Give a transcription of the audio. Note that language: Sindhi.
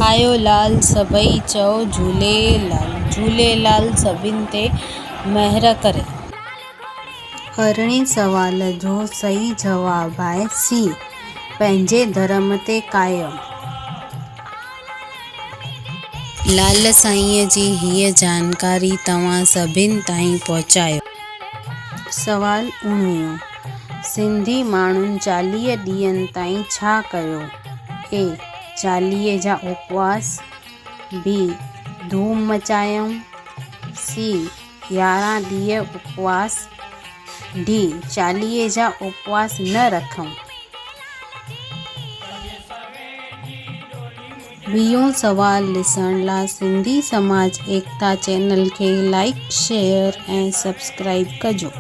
آيو لال سڀئي چئو جهوليلال، جهوليلال سڀن تي مهر ڪري. ارڙهين سوال جو صحيح جواب آهي سي پنهنجي ڌرم تي قائم. لال سائينء جي هيء جانڪاري توهان سڀن تائين پهچايو. سوال اڻويهون، سنڌي ماڻهن 40 ڏينهن تائين ڇا ڪيو؟ اي، چاليهي جا اپواس، بي، ڌوم مچايائون، سي، 11 ڏينهن اپواس، ڊي، چاليهي جا اپواس نه رکئون. ويهون سوال ڏسڻ لا سنڌي سماج ايڪتا چينل کي لائيڪ شيئر ۽ سبسڪرائيب ڪجو.